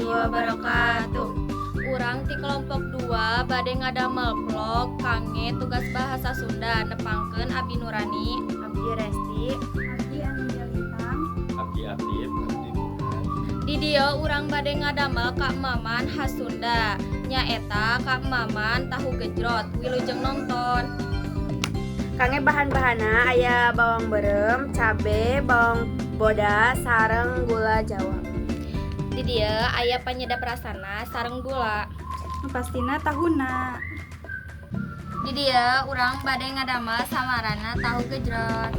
Wabarakatuh. Urang ti kelompok 2 bade ngadamel vlog kangge tugas bahasa Sunda. Nepangkeun, Abi Nurani. Abdi Resti. Abdi Anindya Lintang. Abdi Afif. Abdi Burhan. Di dieu urang bade ngadamel kaemaman khas Sunda, nyaeta kaemaman tahu gejrot. Wilujeng nonton. Kangge bahan-bahanna aya bawang beureum, cabe, bawang bodas, sareng gula jawa. Di dieu aya penyedap rasana sareng gula. Nu pastina tahuna. Di dieu urang bade ngadamel samarana tahu gejrot.